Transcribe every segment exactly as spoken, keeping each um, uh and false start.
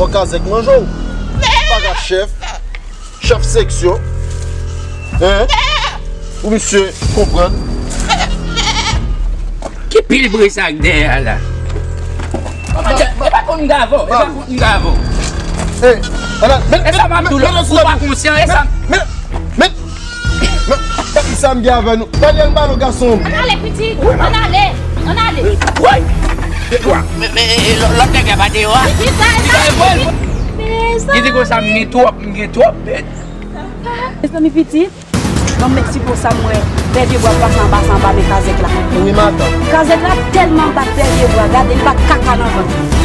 Fò Kazèk manje w. Paga chèf, chèf seksyon. Hein? Pou misye konprann. Ki pil bri sa k dèyè a la? Kòman dè-, e pa konn gavò, e pa konn gavò. Hey, ala, men, e sa m ap di w la, ou pa konsyan, e sa. Men, men, men, men, sa m gen avè nou. Daniel Malo, gason. Ann ale, pitit, ann ale, ann ale. Woy! Men, men, e, e, lò-, lòt nèg la pa deyò a? Ki sa, ki sa, ki sa? Li di konsa, m gen twòp, m gen twòp bèt. Mezanmi, pitit. Ban m mèsi pou sa m wè. Lè de bwa pase anba sa anba men kazèk la. Wi, madanm. Kazèk la tèlman bat lè de bwa, gade, li bat kaka nan vant.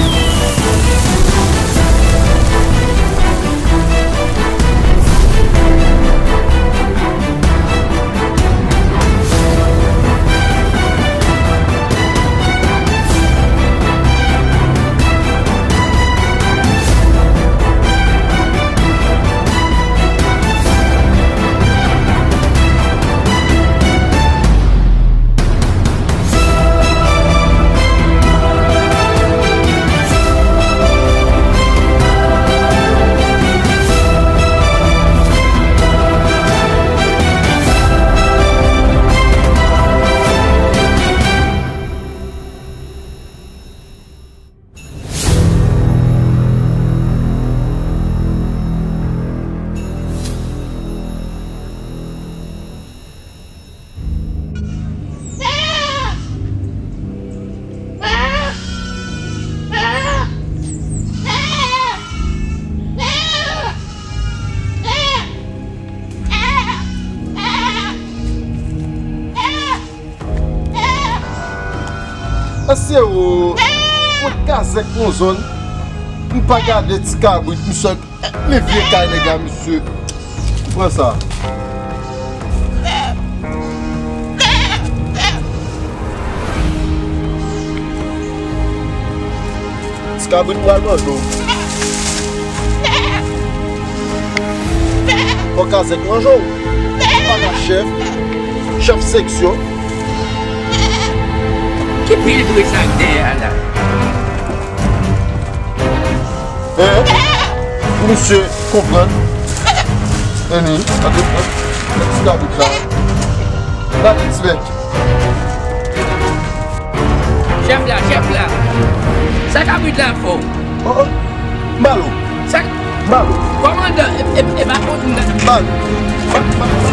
Mesye o, mwen kazèk yon zòn, m pa gade ti kabrit, m sòt, men vye kay nèg la, mesye. Pran sa. Ti kabrit pral manje w. Fò kazèk manje w. Paga chèf, chèf seksyon. Ki pil bri sa k dèyè a la? Hein? Pou misye konprann. Anni, gade, gade ti kabrit la. Gade ti bèt. Chèf la, chèf la. Sa kabrit la fè w? Oh, oh. Malo. Sa? Malo. Kòmandan, e, e, e pa konn m nan. Malo.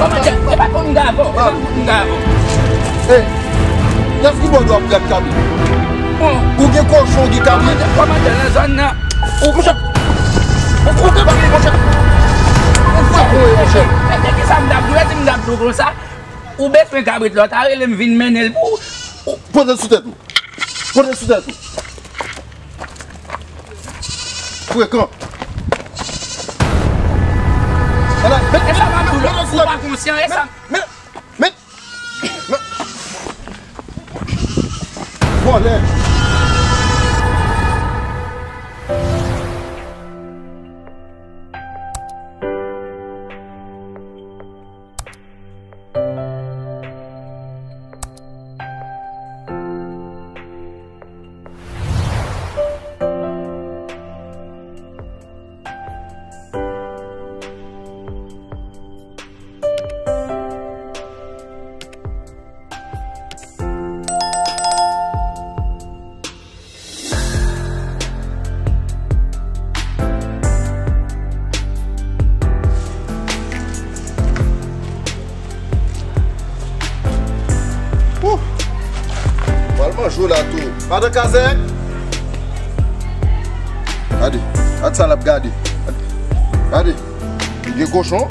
Kòmandan, e pa konn m gavò, e pa konn m gavò. Hey, kiyès ki ba w dwa pou gad kabrit? Bon. Ou gen kochon, ou gen kabrit? Kòmandan, kòmandan nan zòn nan. Ou, monchè. Ou, ou gen kabrit, monchè. Ou fè kou, monchè. E, e, e, kisa m t ap di w? E di m t ap di w konsa. Ou bezwen kabrit la, w ta rele m vin mennen l pou ou. Pote l sou tèt ou. Pote l sou tèt ou. Frekan. Ala, men, e sa m ap di w la, ou pa konsyan, e sa. Men, men, men. Vòlè. Ouh! Pral manje w la tou. Madan Kazèk! Gade, gad sa l ap gade. Gade. Li gen kochon,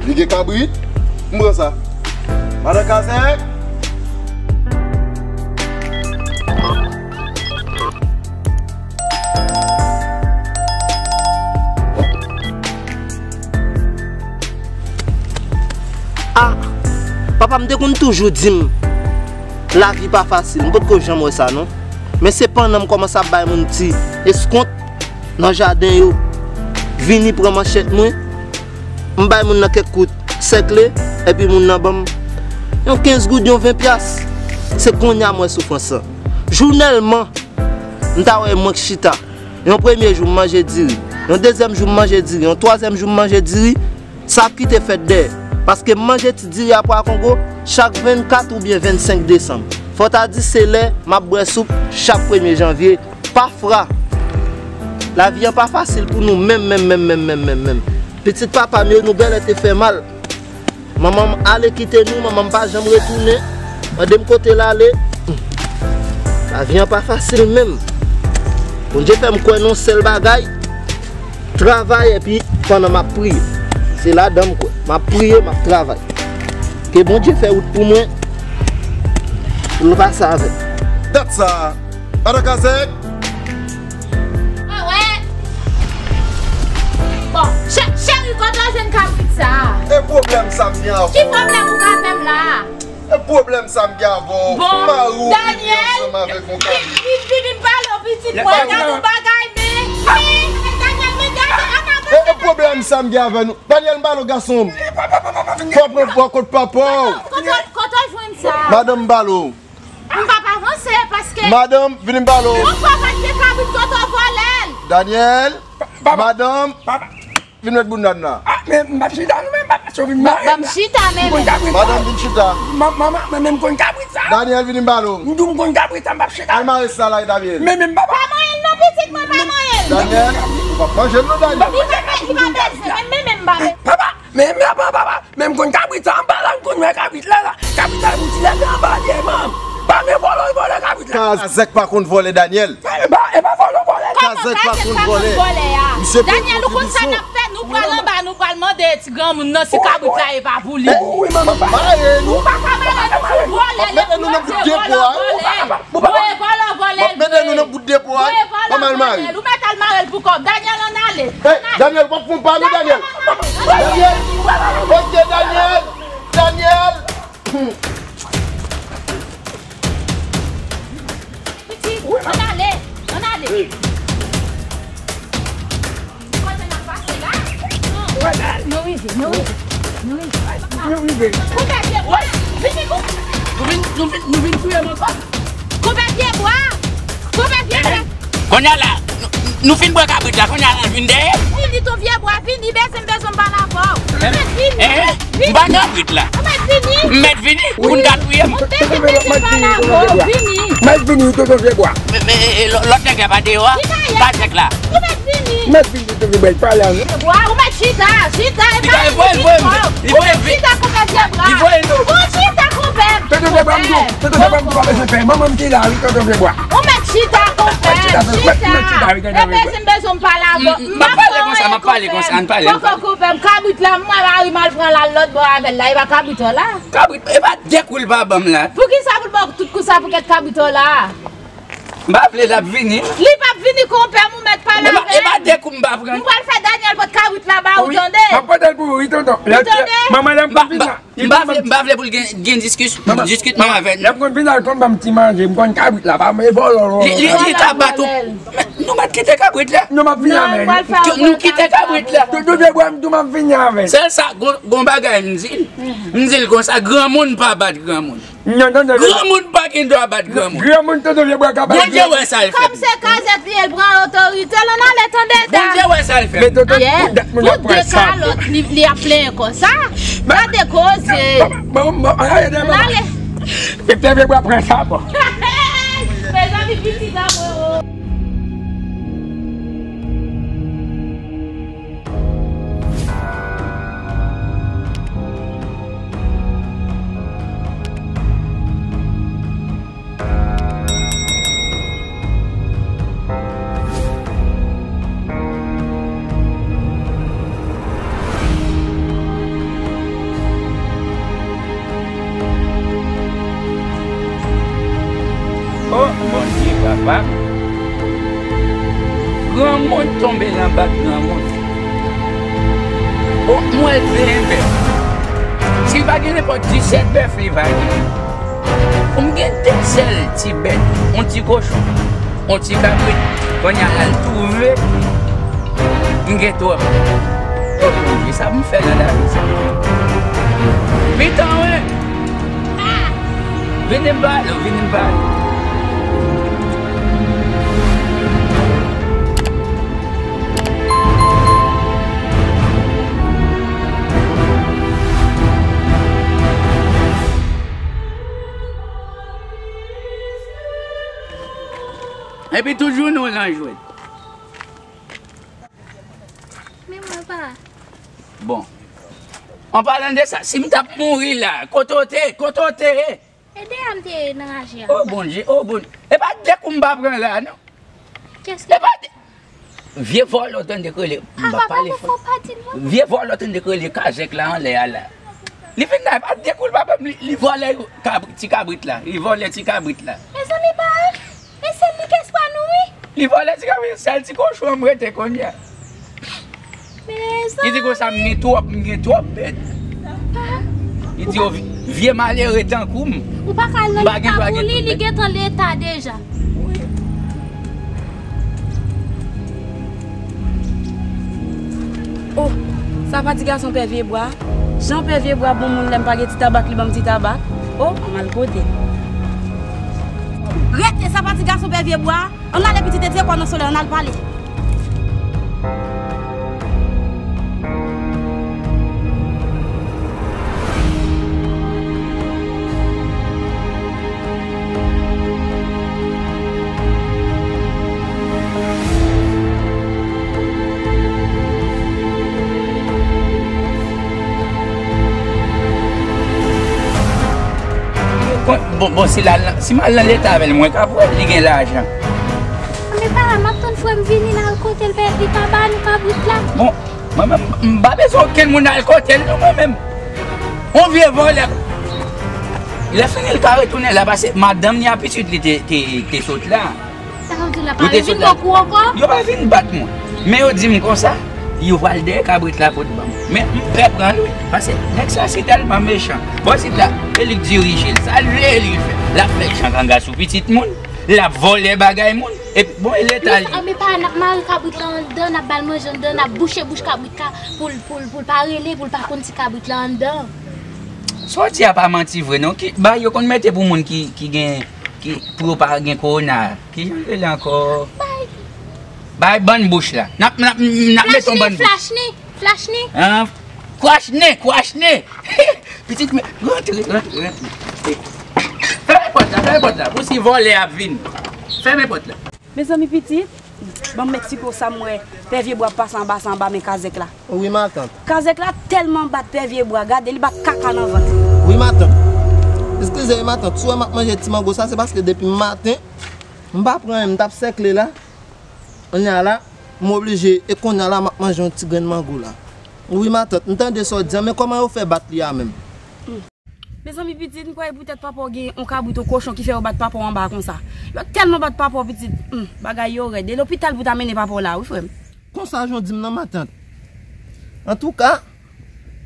li gen kabrit. M pran sa. Madan Kazèk! Ah, papa m te konn toujou di m, lavi pa fasil. M potko janm wè sa, non. Men sepandan, m kòmanse ap bay moun ti eskont nan jaden yo. Vini pran manchèt mwen, m bay moun nan kèk kout sèkle, epi moun nan ban m yon kenz goud, yon ven pyas. Se kounye a m wè soufrans lan. Jounèlman, m ta wè mwen k chita. Yon premye jou, m manje diri. Yon dezyèm jou, m manje diri. Yon twazyèm jou, m manje diri. Sa ap kite fèt dèyè. Paske m manje ti diri a pwa Kongo chak vennkat oubyen vennsenk desanm. Fò ta di se lè m ap bwè soup chak premye janvye. Pafra! Lavi an pa fasil pou nou menm, menm, menm, menm, menm, menm, menm. Pitit papa m yo, nou bèlè te fè mal. Manman m ale kite nou, manman m pa janm retounen. Mande m kote l ale. Lavi an pa fasil menm. Bondye fè m kwè nan yon sèl bagay, travay epi pandan m ap priye. Se ladan m kwè. M ap priye, m ap travay. Ke Bondye fè wout pou mwen, pou l pase avè m. Dat sa, Madan Kazèk. Mwen wè. Bon, chè-, cheri, kote w jwenn kabrit sa a? E pwoblèm sa m gen avè w? Ki pwoblèm ou ka fè m la a? E pwoblèm sa m gen avè w? Bon, mari w viv ansanm avèk yon kabrit. Vin, vin, vin, vin pale w pitit mwen, gade yon bagay, men, men, Daniel, men gade, an pa... E, e pwoblèm sa m gen avè nou? Daniel, m pale w gason m. Fò w pran fò kot papa w. Kote, kote w jwenn sa? Madanm, m pale w. M p ap avanse paske... Madanm, vini m pale w. Yon fwa pa t gen kabrit, tonton vòlè l. Daniel, madanm, vin met bounda m la. Ah, men m p ap chita non, men m p ap chita, vin mare m la. Ban m chita, men. M konn kabrit sa. Madanm, vin chita. Manman, mwen menm m konn kabrit sa. Daniel, vini m pale w. M di w m konn kabrit sa, m p ap chita. Al mare sa la, Daniel. Men, men, papa. Pa manyen l non, pitit mwen, pa manyen l. Daniel, ou p ap manje l non, Daniel. Li pa, li pa bezwen, men, men, men, m pa bezwen. Papa, men, men, papa, papa. Men m konn kabrit sa, anba la m konn wè kabrit la, la. Kabrit la, bouti la, se anba lye, manm. Pa gen vòlè, vòlè kabrit la. Kazèk pa konn vòlè, Daniel. E pa, e pa vòlè, vòlè. Kazèk pa konn vòlè. Misye peye kontribisyon. Daniel, ou konn sa n ap fè? Nou pral anba, nou pral mande ti granmoun nan si kabrit la e pa pou li. Wi, manman, pa. Mare nou. Ou pa ka mare nou, se vòlè, l ap manje vòlè, vòlè. Voye vòlè, vòlè. M ap mennen nou nan bout depo a. Voye vòlè, vòlè. Ou mèt al mare l pou kò w. Daniel, ann ale. Hey, Daniel, w ap fè yon pa non, Daniel. Daniel. Ok, Daniel. Daniel. Hmm. Pitit, ann ale. Ann ale. Hey. Kote n ap pase la? Nou rive, nou rive, nou rive. Nou rive. Koupe pye bwa. Vini kou... Nou vin, nou vin, nou vin touye m ankò. Koupe pye bwa. Koupe pye bwa. Kounye a la, nou, nou fin bwè kabrit la, kounye a la, nou vin dèyè. Vini tou vye bwa, vini, bezwen, m bezwen m pale avè w. Vini. M pa kabrit la. Ou mèt vini. M mèt vini pou n ka touye m. Ou bezwen, bezwen pale avè w. Vini. Mèt vini, tonton vye bwa. Men, men, e, e, lò-, lòt nèg la pa deyò a? Kazèk la. Ou mèt vini. Mèt vini, tonton vye bwa, pale avè m. Vye bwa, ou mèt chita, chita, e pa vini, vini, vini. Ou mèt chita, konpè vye bwa. Ou chita, konpè. Tonton vye bwa, m di w, tonton vye bwa, m di w pa bezwen pè. Manman m ki la, wi, tonton vye bwa. Ou mèt chita, konpè, chita. E bezwen, bezwen m pale avè w. M ap pale konsa, m ap pale konsa, ann pale, ann pale. Poko konpè m, kabrit la, m wè mari m al pran l al lòt bò avè l la, e pa kabrit ou la. Kabrit, e pa de kou l pa ban m la. Poukisa pou l ba w tout kou sa pou kèt kabrit ou la? M pa vle l ap vini. Li p ap vini, konpè m, ou mèt pale avè l. E pa, e pa de kou m pa pran. M pral fè Daniel pote kabrit la ba ou, tande? M ap pote l pou ou, wi, tonton. Ou tande? Manman, lè m konn vin la. M pa vle, m pa vle pou l gen, gen diskis-, diskisyon avè nou. Lè m konn vin la, l konn ban m ti manje, m konn kabrit la, pa m vòlò, vòlò. Li, li, li ka bat ou. Mèt, nou mèt kite kabrit la. Non, m ap vini avè l. Nou kite kabrit la. Tonton vye bwa, m tou, m ap vini avè l. Sèl sa, gon, gon bagay m di l. M di l konsa, granmoun pa bat granmoun. Non, non, non, non. Granmoun pa gen dwa bat granmoun. Granmoun, tonton vye bwa ka bat. Bondye wè sa l fè. Kòm se kazèk li ye, l pran otorite l, ann ale, tande, da. Bondye wè sa l fè. Men tonton, pou dat moun ap pran sa. Pou de kalòt, li, li ap plenyen konsa. Gade koze. Bon, bon, bon, ann ale, ann ale. Mezanmi, pitit la, mwen, o. O Bondye, papa m. Granmoun tonbe nan bat granmoun. O, m wè l benyen bèf. Si l pa gen nenpòt disèt bèf, li va gen. O, m gen de sèl ti bèt, yon ti kochon, yon ti kabrit. Kounye a, l twouve m gen twòp. O Bondye, sa pou m fè nan lavi sa? Pitan, wi. Vini m pale w, vini m pale w. Epi tout jounen w lan jwèt. Men mwen pa. Bon. An palan de sa, si m t ap mouri la, kote w te ye? Kote w te ye? E de a m te nan raje a. O Bondye, o Bondye. E pa de kou m pa pran la, non. Kès ki E pa de Vye vòlè w tande k rele, m pa pale fò. Vye vòlè w tande k rele kazèk la anlè a la. Li vin la, e pa de kou l pa ban m, li, li vòlè kabri-, ti kabrit la. Li vòlè ti kabrit la. Mezanmi, pa e sèl li k espwa nou, wi. Li vòlè ti kabrit, sèl ti kochon an m rete kounye a. Li di konsa, "M gen twòp, m gen twòp bèt." Li di, "Yo, vye malere tankou m, m pa gen dwa gen twòp bèt." Ou pa ka al nan leta pou li, li gentan leta deja. Oh, sa pa ti gason pè vye bwa. Jan pè vye bwa bon moun, lè m pa gen ti tabak, li ban m ti tabak. Oh, m al kote. Rete, sa pa ti gason pè vye bwa. Ann ale pitit, etire kò w nan solèy, ann al pale. Bon, bon, bon, si l al nan, si m al nan leta avè l, mwen ka pran l, li gen lajan. Men pa, m ap tann frè m vini, n al kote l, li ka ba nou kabrit la. Bon, mwen menm, m pa bezwen okenn moun al kote l, non, mwen menm. On vye vòlè. Lè fini, l ka retounen la, paske madanm ni a pitit li te, te, te sot la. Sa vle di la pa vin bat ou ankò? Yo pa vin bat mwen. Men yo di m konsa, yo pral dèyè kabrit la pou t ban m. Men m pè pran l, wi. Paske nèg sa se tèlman mechan. Bon, sit la, e li k dirije l. Sa l vle, e li l fè. L ap fè jan ganga sou pitit moun. L ap vòlè bagay moun. Epi, bon, e leta li. An, men pa, n ap mare kabrit la anndan, n ap ba l manje anndan, n ap bouche bouch kabrit la pou l, pou l, pou l pa rele, pou l pa konn si kabrit la anndan. Sa w di a pa manti vre, non. Ki, bay yo konn mete pou moun ki, ki gen, ki, pou yo pa gen kowona. Kijan l rele ankò? Bay. Bay bann bouch la. N ap, n ap, n ap mete yon bann bouch. Flash ni, flash ni. An, kwach nen, kwach nen. Pitit mwen, rantre, rantre, rantre. Fèmen pòt la, fèmen pòt la. Pou si vòlè ap vin. Fèmen pòt la. Mezanmi pitit, ban m met sipo sa m wè pè vye bwa ap pase anba sa anba men kazèk la. Wi, matant. Kazèk la tèlman bat pè vye bwa, gade li bat kaka nan vant li. Wi, matant. Eskize, wi, matant. Si w wè m ap manje ti mango sa, se paske depi maten, m pa pran anyen, m t ap sèkle la. Kounye a la, m oblije, e kounye a la, m ap manje yon ti grenn mango la. Wi, matant, m tande sa w di a, men kòman yo fè bat li a menm? Mezanmi pitit, m kwè poutèt papa w gen yon kabrit, yon kochon ki fè yo bat papa w anba konsa. Yo tèlman bat papa w pitit, hmm, bagay yo rèd. E lopital pou ta mennen papa w la wi, frè m. Konsa jan w di m nan, matant. Antouka,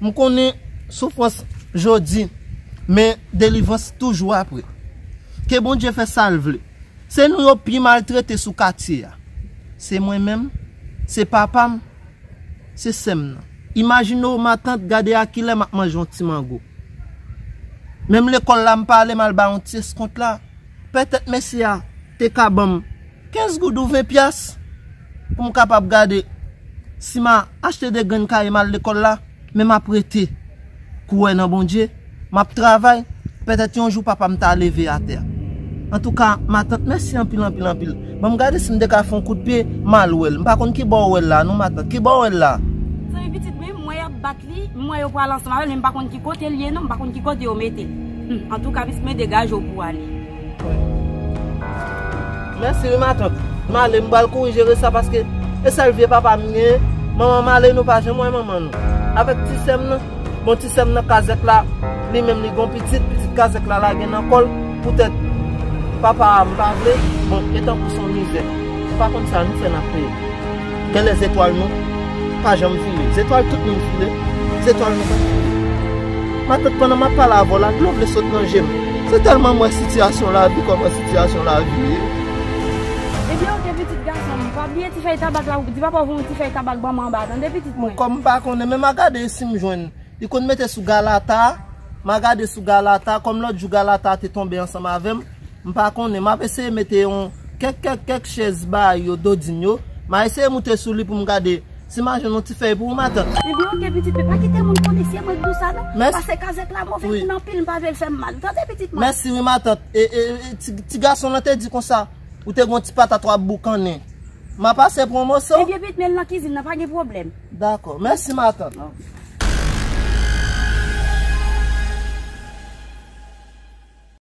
m konnen soufrans jodi, men delivrans toujou apre. Ke Bondye fè sa l vle. Se nou yo pi maltrete sou katye a. Se mwen menm, se papa m, se sè m nan. Imajine w, matant, gade a kilè m ap manje yon ti mango. Menm lekòl la, m pa ale, m al ba yon ti eskont la. Petèt mesye a te ka ban m kenz goud ou ven pyas pou m kapab gade si m a achte de grenn kaye m al lekòl la, men m ap rete. Kwè nan Bondye, m ap travay, petèt yon jou papa m ta leve atè. Antouka, matant, mèsi anpil, anpil, anpil. Ban m gade si m te ka fè yon kout pye, m al wè l. M pa konn ki bò w wè l la, non, matant. Ki bò w wè l la? Zanmi pitit mwen, m wè y ap bat li, m wè yo pral ansanm avè l, men m pa konn ki kote l ye, non, m pa konn ki kote yo mete l. Hmm, antouka, pitit mwen, degaje w pou w ale. Mèsi wi, matant. M ale, m pral kouri jere sa paske e sèl vye papa m genyen. Manman m ale, nou pa janm wè manman nou. Avèk ti sè m nan. Bon, ti sè m nan kazèk la, li menm li gon pitit, pitit kazèk la lage nan kò l, poutèt papa a m pa vle, bon, e tankou se yon mizè. M pa konn sa nou fè n ap peye. Genlè zetwal nou pa janm file. Zetwal tout moun file, zetwal nou pa file. Matant, pandan m ap pale avè w la, dlo vle sot nan je m. Se tèlman m wè sitiyasyon lavi, kòman sitiyasyon lavi ye. Ebyen, oke, pitit gason m, pa bliye ti fèy tabak la, di papa w voye yon ti fèy tabak ban m anba, tande, pitit mwen. Kòm m pa konnen, men m a gade si m jwenn. Li konn mete sou galata, m a gade sou galata, kòm lòt jou galata te tonbe ansanm avè m, m pa konnen, m ap eseye mete yon kèk, kèk, kèk chèz ba yo, dodin yo, m a eseye moute sou li pou m gade si m a jwenn yon ti fèy pou ou, matant. Ebyen, oke, pitit, men pa kite moun konnen se mwen k di w sa, non. Paske kazèk la move moun anpil, m pa vle l fè m mal. Tande, pitit mwen. Mèsi wi, matant. E, e, e, ti, ti gason lan te di konsa, Ou te gon ti patat w ap boukannen. M a pase pran yon moso. Ebyen, pitit, men l nan kizin nan, pa gen pwoblèm. Dakò. Mèsi, matant. Ok.